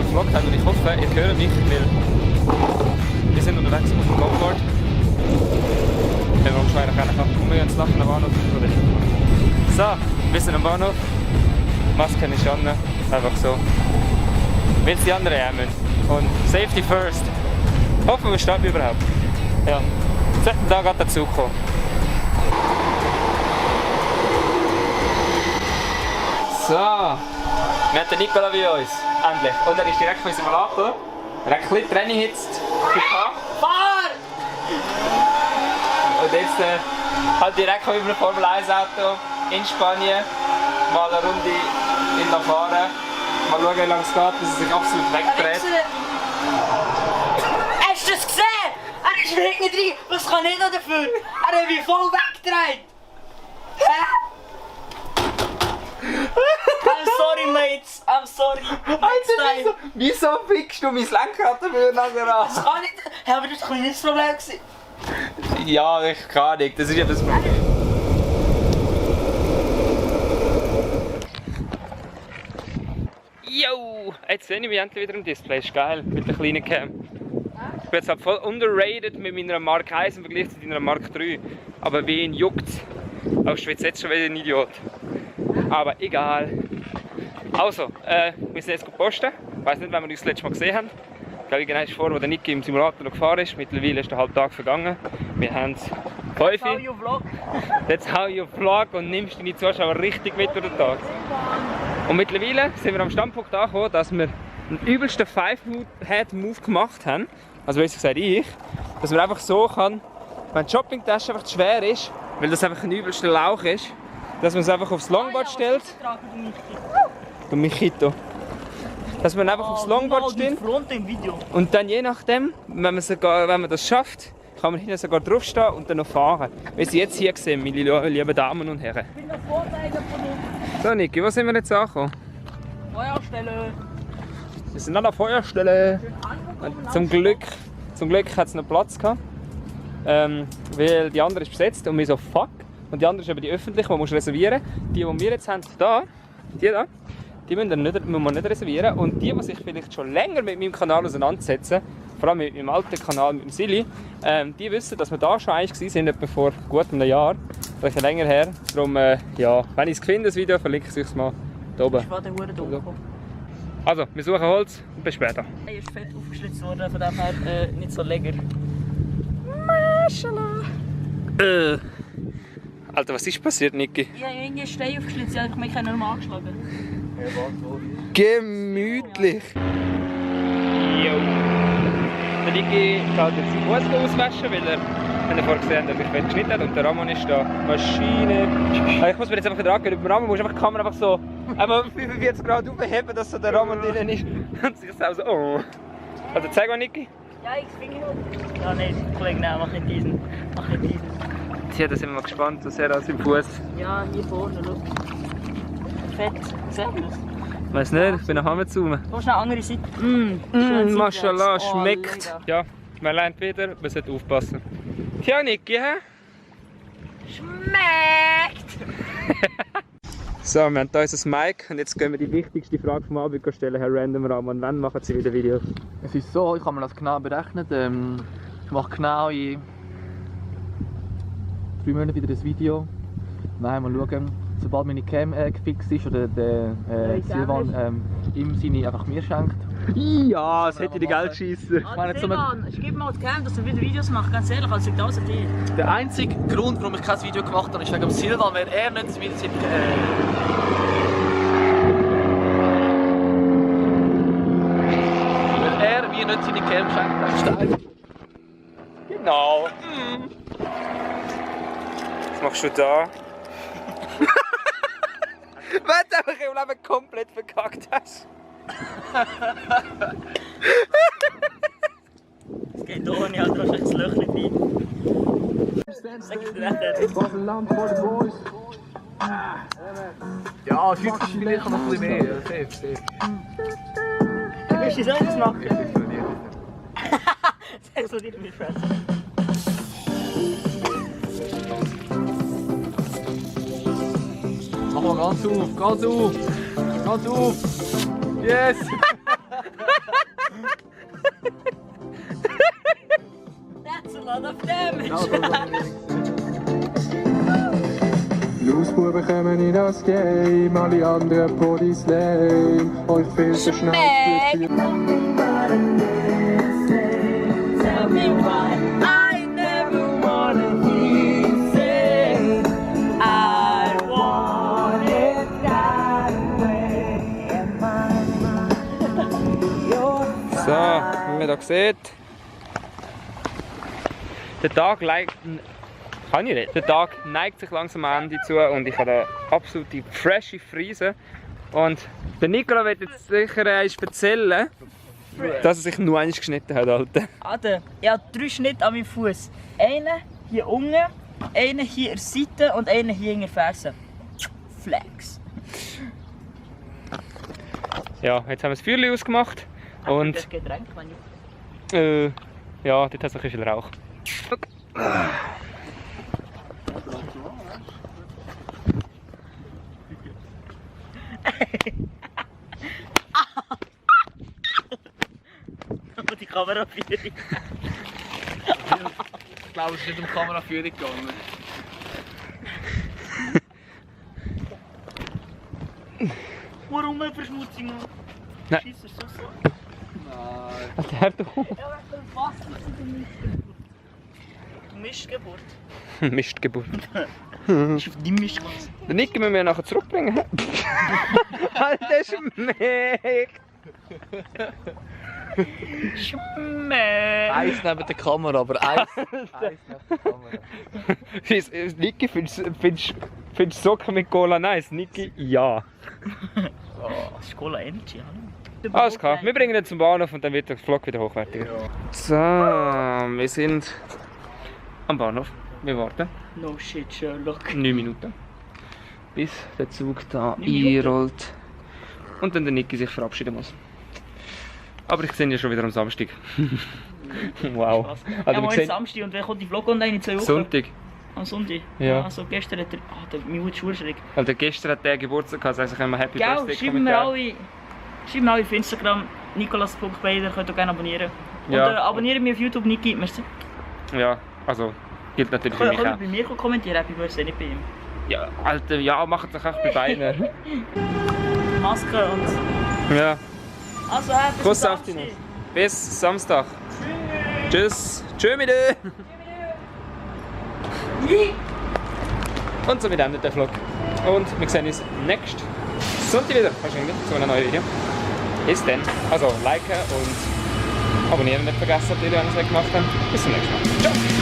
so Vlog haben und ich hoffe, ihr hört mich, weil wir sind unterwegs auf dem Go-Kart. Warum schon eigentlich kommen wir jetzt nach dem Bahnhof? So, wir sind am Bahnhof. Maske ist an, einfach so. Weil es die anderen haben müssen. Und Safety first. Hoffen wir starten überhaupt. Ja, sollten da gerade dazukommen. So, wir haben den Nicola bei uns. Endlich. Und er ist direkt vom Simulator. Er hat ein bisschen Training jetzt. Fahr! Und jetzt halt direkt über ein Formel 1 Auto in Spanien. Mal eine Runde in La fahren. Mal schauen, wie lange es geht, bis er sich absolut wegdreht. Hast du das gesehen? Er ist hinten drin. Was kann ich noch dafür? Er hat mich voll weggedreht. Hä? I'm sorry, mates. I'm sorry. Alter, wieso fickst du mein Lenkrad dafür nachher an? Das kann nicht. Hä, aber das war nicht das Problem gewesen. Ja, ich kann nicht. Das ist ja das Problem. Yo! Jetzt sehe ich mich endlich wieder im Display. Ist geil mit der kleinen Cam. Ich bin jetzt halt voll underrated mit meiner Mark 1 im Vergleich zu deiner Mark 3. Aber wen juckt's? Auch schwitzt jetzt schon wieder ein Idiot. Aber egal. Also, wir sind jetzt gepostet. Ich weiß nicht, wann wir uns das letzte Mal gesehen haben. Ich glaube, genau ist vor, wo der Niki im Simulator noch gefahren ist. Mittlerweile ist der halbe Tag vergangen. Wir haben es 5 Uhr. Jetzt hau you vlog und nimmst deine Zuschauer richtig mit durch den Tag. Und mittlerweile sind wir am Standpunkt angekommen, dass wir einen übelsten 5-Head-Move gemacht haben. Also besser gesagt ich. Dass man einfach so kann, wenn die Shoppingtasche einfach zu schwer ist, weil das einfach ein übelster Lauch ist, dass man es einfach aufs Longboard stellt. Du Michito. Dass man einfach aufs Longboard stellt. Und dann je nachdem, wenn man das schafft, kann man hinten sogar draufstehen und dann noch fahren. Wie Sie jetzt hier sehen, meine lieben Damen und Herren. Ich bin der Vorzeiger von uns. So Niki, wo sind wir jetzt angekommen? Feuerstelle. Wir sind an der Feuerstelle. Und zum Glück hat es noch Platz gehabt. Weil die andere ist besetzt und wir so fuck. Und die andere ist eben die öffentliche, die musst du reservieren. Die wir jetzt haben, die müssen wir nicht reservieren. Und die sich vielleicht schon länger mit meinem Kanal auseinandersetzen, vor allem mit meinem alten Kanal, mit dem Silly, die wissen, dass wir da schon eigentlich waren, etwa vor gut einem Jahr. Das ist länger her. Darum, ja, wenn ich es finde, das Video, verlinke ich es mal hier oben. Ich war der Hure da. Also, wir suchen Holz und bis später. Er ist fett aufgeschlitzt worden, von dem her nicht so lecker. Maschallah. Alter, was ist passiert, Niki? Ich habe irgendwie einen Stein aufgeschlitzt, ich habe mich nicht mehr angeschlagen. Gemütlich! Jo. Der Niki geht jetzt den Fuß auswaschen, weil er vorher gesehen hat, dass ich fett geschnitten hat. Und der Ramon ist da. Maschine. Ich muss mir jetzt einfach wieder angehen. Beim Ramon musst du einfach die Kamera einfach so 45 Grad aufheben, dass so der Ramon drin ist. Und sich so, oh. Also zeig mal, Niki. Ja, ich finde. Ja, nein, Kollege, nein, mach nicht diesen. Mach nicht diesen. Tja, da sind wir mal gespannt, was er an seinem Fuß. Ja, hier vorne, schau. Fett. Siehst du das? Ich weiß nicht, ich bin nach Hause zu. Komm schnell andere Seite. Maschallah, schmeckt. Ja, man lernt wieder, man sollte aufpassen. Tja, Niki, hä? Schmeckt! So, wir haben hier unser Mic und jetzt gehen wir die wichtigste Frage vom Abend stellen, Herr Random Ramon. Wann machen Sie wieder Videos? Es ist so, ich habe mir das genau berechnet. Ich mache genau in 3 Monaten wieder ein Video. Nein, mal schauen, sobald meine Cam gefixt ist oder der Silvan ihm seine einfach mir schenkt. Ja, es hätte die Geldscheisser. Silvan, ich gebe mal die Cam, dass er wieder Videos macht, ganz ehrlich, also liegt alles an dir. Der einzige Grund, warum ich kein Video gemacht habe, ist wegen dem Silvan, weil er nicht wieder seine weil er mir nicht seine Cam schenkt. Genau. Was machst du da? Wenn du einfach im Leben komplett verkackt hast. Es geht ohne, halt wahrscheinlich das Löchchen rein. Sag ich dir nicht. Ja, 50 vielleicht noch ein bisschen mehr. Safe. Willst du das machen? Ja, sicher nicht. Sag so dir mit Fresse. Mach mal ganz auf, ganz auf! Ganz auf! Yes! That's a lot of damage. Lausbuben kommen in das Game, alle anderen Bodies lame. Euch fehlt der Schnauz für Tell me why I never wanna hear you say I want it that way. So, wie man hier sieht, der Tag der Tag neigt sich langsam am Ende zu und ich habe eine absolute frische Frise. Und der Nicola wird jetzt sicher erzählen, dass er sich nur einmal geschnitten hat, Alter. Alter, ich habe 3 Schnitte an meinem Fuß. Einen hier unten, einen hier an der Seite und einen hier in der Ferse. Flex. Ja, jetzt haben wir das Feuerchen ausgemacht und Das Getränk, meine ich. ja, dort hat es ein bisschen Rauch. Aber die Kameraführung. Ich glaube, es ist nicht um Kameraführung gegangen. Warum eine Verschmutzung? Nein. Scheisse so. Alter, du Was ist denn Mistgeburt? Mistgeburt. Ist auf die Mistgeburt. Den Nick müssen wir nachher zurückbringen. Alter, schmeckt! Schmeckt. Eins neben der Kamera, aber eins neben der Kamera. Niki, findest du Socken mit Cola nice? Niki, ja. Das ist Cola Energy, hallo. Alles klar, wir bringen ihn zum Bahnhof und dann wird der Vlog wieder hochwertiger. So, wir sind am Bahnhof. Wir warten No shit, Sherlock. 9 Minuten, bis der Zug da 9 Minuten? einrollt und dann der Niki sich verabschieden muss. Aber ich sehe ihn ja schon wieder am Samstag. Wow. Ja, Also, wir morgen sehen Samstag und wer kommt die Vlog online in 2 Wochen? Sonntag. Am Sonntag? Ja. Also gestern hat er... Ah, mein Hut ist schwierig. Also gestern hat der Geburtstag gehabt, also können wir Happy Gell, Birthday schreiben wir alle auf Instagram nicolas.beider, könnt ihr gerne abonnieren. Ja. Und abonnieren mich auf YouTube, Niki. Merci. Ja, also gilt natürlich für Könnt mich ihr auch. bei mir kommentieren, Happy Birthday, nicht bei ihm. Ja, Alter, ja, macht es auch bei beiden. Maske und... Ja, Also, bis Kuss zum auf die Samstag. Nuss. Bis Samstag. Tschüss. Tschö mit dir. Und somit endet der Vlog. Und wir sehen uns nächsten Sonntag wieder, wahrscheinlich, zu einem neuen Video. Bis dann. Also liken und abonnieren nicht vergessen, wenn ihr es nicht gemacht habt. Bis zum nächsten Mal. Ciao.